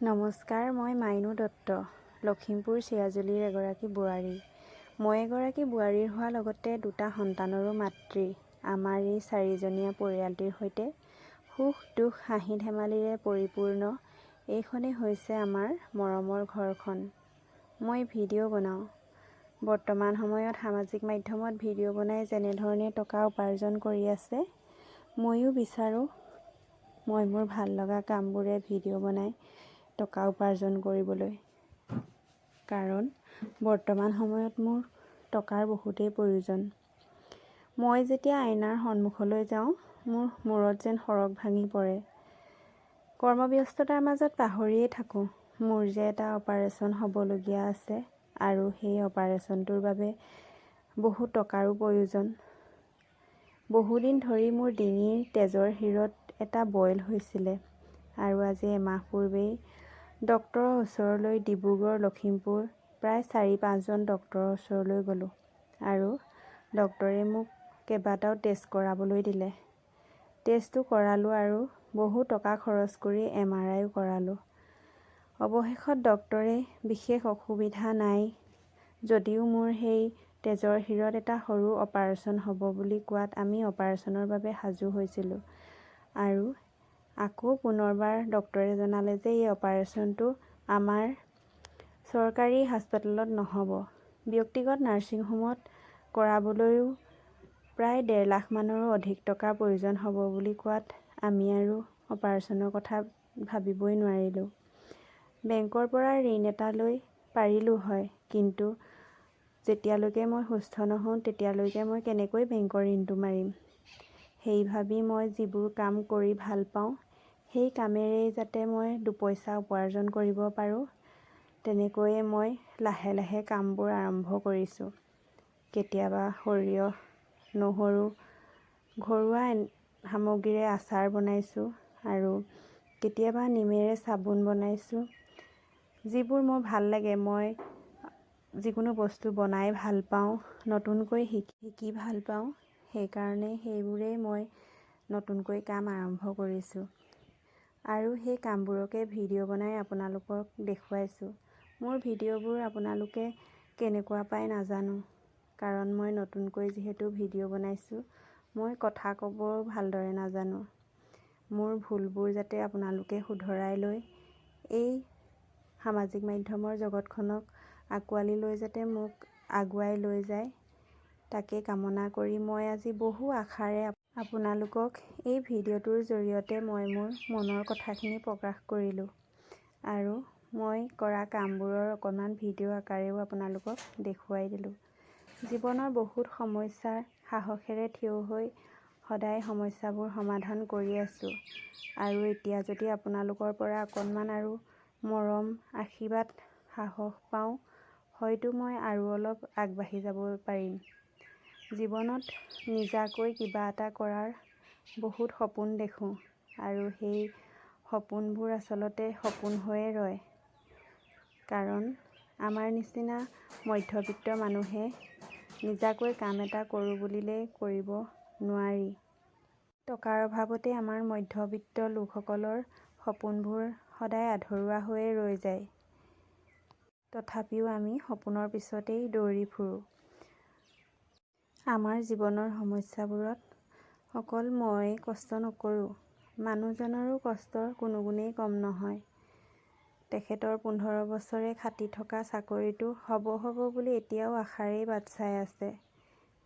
নমস্কাৰ, মই মাইনু দত্ত, লখিমপুৰ চিৰাজুলিৰ এগৰাকী বোৱাৰী। মই এগৰাকী বোৱাৰীৰ হোৱাৰ লগতে দুটা সন্তানৰো মাতৃ। আমাৰ এই চাৰিজনীয়া পৰিয়ালটিৰ সৈতে সুখ দুখ হাঁহি ধেমালিৰে পৰিপূৰ্ণ এইখনেই হৈছে আমাৰ মৰমৰ ঘৰখন। মই ভিডিঅ' বনাওঁ। বৰ্তমান সময়ত সামাজিক মাধ্যমত ভিডিঅ' বনাই যেনেধৰণে টকা উপাৰ্জন কৰি আছে, ময়ো বিচাৰোঁ মই মোৰ ভাল লগা কামবোৰে ভিডিঅ' বনাই টকা উপাৰ্জন কৰিবলৈ। কাৰণ বৰ্তমান সময়ত মোৰ টকাৰ বহুতেই প্ৰয়োজন। মই যেতিয়া আইনাৰ সন্মুখলৈ যাওঁ, মোৰ মূৰত যেন সৰগ ভাঙি পৰে। কৰ্মব্যস্ততাৰ মাজত পাহৰিয়ে থাকোঁ মোৰ যে এটা অপাৰেশ্যন হ'বলগীয়া আছে আৰু সেই অপাৰেশ্যনটোৰ বাবে বহুত টকাৰো প্ৰয়োজন। বহুদিন ধৰি মোৰ ডিঙিৰ তেজৰ শিৰত এটা বইল হৈছিলে আৰু আজি এমাহ পূৰ্বেই ডক্তৰৰ ওচৰলৈ ডিব্ৰুগড়, লখিমপুৰ প্ৰায় 4-5জন ডক্তৰৰ ওচৰলৈ গ'লোঁ আৰু ডক্তৰে মোক কেইবাটাও টেষ্ট কৰাবলৈ দিলে। টেষ্টো কৰালোঁ আৰু বহু টকা খৰচ কৰি এমআৰআইও কৰালোঁ। অৱশেষত ডক্তৰে বিশেষ অসুবিধা নাই যদিও মোৰ সেই তেজৰ শিৰত এটা সৰু অপাৰেশ্যন হ'ব বুলি কোৱাত আমি অপাৰেশ্যনৰ বাবে সাজু হৈছিলোঁ। আৰু আকৌ পুনৰবাৰ ডক্তৰে জনালে যে এই অপাৰেশ্যনটো আমাৰ চৰকাৰী হাস্পতালত নহ'ব, ব্যক্তিগত নাৰ্ছিং হোমত কৰাবলৈও প্ৰায় 1.5 লাখমানৰো অধিক টকাৰ প্ৰয়োজন হ'ব বুলি কোৱাত আমি আৰু অপাৰেশ্যনৰ কথা ভাবিবই নোৱাৰিলোঁ। বেংকৰ পৰা ঋণ এটা লৈ পাৰিলোঁ হয়, কিন্তু যেতিয়ালৈকে মই সুস্থ নহওঁ, তেতিয়ালৈকে মই কেনেকৈ বেংকৰ ঋণটো মাৰিম? সেই ভাবি মই যিবোৰ কাম কৰি ভাল পাওঁ, সেই কামেৰেই যাতে মই দুপইচা উপাৰ্জন কৰিব পাৰোঁ, তেনেকৈয়ে মই লাহে লাহে কামবোৰ আৰম্ভ কৰিছোঁ। কেতিয়াবা সৰিয়হ, নহৰু, ঘৰুৱা সামগ্ৰীৰে আচাৰ বনাইছোঁ আৰু কেতিয়াবা নিমেৰে চাবোন বনাইছোঁ। যিবোৰ মোৰ ভাল লাগে, মই যিকোনো বস্তু বনাই ভাল পাওঁ, নতুনকৈ শিকি শিকি ভাল পাওঁ। সেইকাৰণে সেইবোৰেই মই নতুনকৈ কাম আৰম্ভ কৰিছোঁ আৰু সেই কামবোৰকে ভিডিঅ' বনাই আপোনালোকক দেখুৱাইছোঁ। মোৰ ভিডিঅ'বোৰ আপোনালোকে কেনেকুৱা পায় নাজানো, কাৰণ মই নতুনকৈ যিহেতু ভিডিঅ' বনাইছোঁ, মই কথা ক'ব ভালদৰে নাজানো। মোৰ ভুলবোৰ যাতে আপোনালোকে শুধৰাই লৈ এই সামাজিক মাধ্যমৰ জগতখনক আঁকোৱালি লৈ যাতে মোক আগুৱাই লৈ যায়, তাকে কামনা কৰি মই আজি বহু আশাৰে আপোনালোকক এই ভিডিঅ'টোৰ জৰিয়তে মই মোৰ মনৰ কথাখিনি প্ৰকাশ কৰিলোঁ আৰু মই কৰা কামবোৰৰ অকণমান ভিডিঅ' আকাৰেও আপোনালোকক দেখুৱাই দিলোঁ। জীৱনৰ বহুত সমস্যাৰ সাহসেৰে থিয় হৈ সদায় সমস্যাবোৰ সমাধান কৰি আছোঁ আৰু এতিয়া যদি আপোনালোকৰ পৰা অকণমান আৰু মৰম, আশীৰ্বাদ, সাহস পাওঁ, হয়তো মই আৰু অলপ আগবাঢ়ি যাব পাৰিম। জীৱনত নিজাকৈ কিবা এটা কৰাৰ বহুত সপোন দেখোঁ আৰু সেই সপোনবোৰ আচলতে সপোন হৈয়ে ৰয়, কাৰণ আমাৰ নিচিনা মধ্যবিত্ত মানুহে নিজাকৈ কাম এটা কৰোঁ বুলিলেই কৰিব নোৱাৰি। টকাৰ অভাৱতে আমাৰ মধ্যবিত্ত লোকসকলৰ সপোনবোৰ সদায় আধৰুৱা হৈয়ে ৰৈ যায়। তথাপিও আমি সপোনৰ পিছতেই দৌৰি ফুৰোঁ। আমাৰ জীৱনৰ সমস্যাবোৰত অকল মই কষ্ট নকৰোঁ, মানুহজনৰো কষ্ট কোনো গুণেই কম নহয়। তেখেতৰ 15 বছৰে খাটি থকা চাকৰিটো হ'ব হ'ব বুলি এতিয়াও আশাৰেই বাট চাই আছে।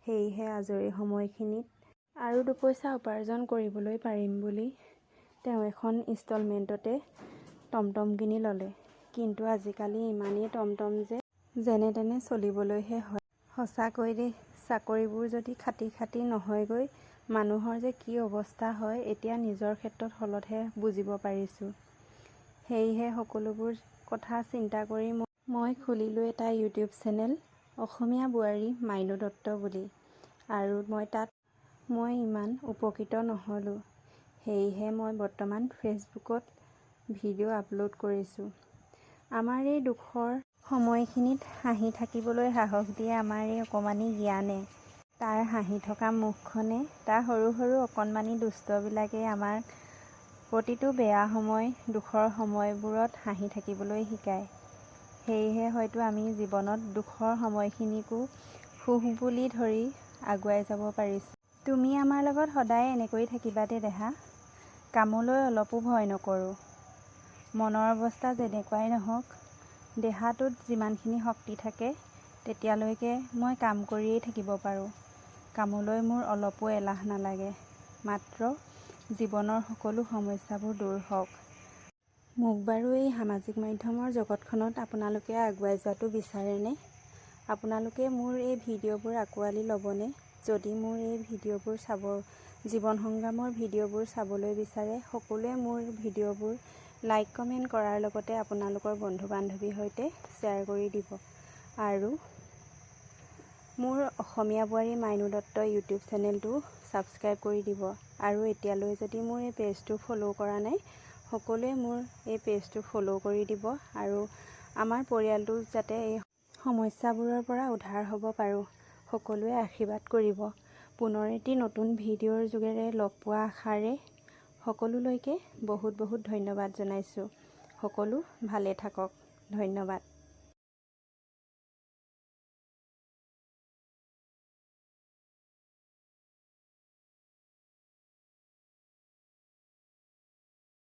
সেয়েহে আজৰি সময়খিনিত আৰু দুপইচা উপাৰ্জন কৰিবলৈ পাৰিম বুলি তেওঁ এখন ইনষ্টলমেণ্টতে টমটম কিনি ল'লে। কিন্তু আজিকালি ইমানেই টমটম যে যেনে তেনে চলিবলৈহে হয়। সঁচাকৈ দেই, চাকৰিবোৰ যদি খাটি খাটি নহয়গৈ, মানুহৰ যে কি অৱস্থা হয়, এতিয়া নিজৰ ক্ষেত্ৰত হ'লতহে বুজিব পাৰিছোঁ। সেয়েহে সকলোবোৰ কথা চিন্তা কৰি মই খুলিলোঁ এটা ইউটিউব চেনেল, অসমীয়া বোৱাৰী মাইনু দত্ত বুলি। আৰু মই তাত মই ইমান উপকৃত নহ'লোঁ। সেয়েহে মই বৰ্তমান ফেচবুকত ভিডিঅ' আপলোড কৰিছোঁ। আমাৰ এই দুখৰ সময়খিনিত হাঁহি থাকিবলৈ সাহস দিয়ে আমাৰ এই অকণমানি জ্ঞানে। তাৰ হাঁহি থকা মুখখনে, তাৰ সৰু সৰু অকণমানি দুষ্টবিলাকেই আমাক প্ৰতিটো বেয়া সময়, দুখৰ সময়বোৰত হাঁহি থাকিবলৈ শিকায়। সেয়েহে হয়তো আমি জীৱনত দুখৰ সময়খিনিকো সুখ বুলি ধৰি আগুৱাই যাব পাৰিছোঁ। তুমি আমাৰ লগত সদায় এনেকৈ থাকিবা দেই দেহা। কামলৈ অলপো ভয় নকৰোঁ। মনৰ অৱস্থা যেনেকুৱাই নহওক, দেহাটোত যিমানখিনি শক্তি থাকে, তেতিয়ালৈকে মই কাম কৰিয়েই থাকিব পাৰোঁ। কামলৈ মোৰ অলপো এলাহ নালাগে। মাত্ৰ জীৱনৰ সকলো সমস্যাবোৰ দূৰ হওক। মোক বাৰু এই সামাজিক মাধ্যমৰ জগতখনত আপোনালোকে আগুৱাই যোৱাটো বিচাৰেনে? আপোনালোকে মোৰ এই ভিডিঅ'বোৰ আঁকোৱালি ল'বনে? যদি মোৰ এই ভিডিঅ'বোৰ চাব, জীৱন সংগ্ৰামৰ ভিডিঅ'বোৰ চাবলৈ বিচাৰে, সকলোৱে মোৰ ভিডিঅ'বোৰ লাইক, কমেণ্ট কৰাৰ লগতে আপোনালোকৰ বন্ধু বান্ধৱীৰ সৈতে শ্বেয়াৰ কৰি দিব আৰু মোৰ অসমীয়া বোৱাৰী মাইনু দত্ত ইউটিউব চেনেলটো ছাবস্ক্ৰাইব কৰি দিব। আৰু এতিয়ালৈ যদি মোৰ এই পেজটো ফ'ল' কৰা নাই, সকলোৱে মোৰ এই পেজটো ফ'ল' কৰি দিব আৰু আমাৰ পৰিয়ালটো যাতে এই সমস্যাবোৰৰ পৰা উদ্ধাৰ হ'ব পাৰোঁ, সকলোৱে আশীৰ্বাদ কৰিব। পুনৰ এটি নতুন ভিডিঅ'ৰ যোগেৰে লগ পোৱা আশাৰে সকলোলৈকে বহুত বহুত ধন্যবাদ জনাইছোঁ। সকলো ভালে থাকক। ধন্যবাদ।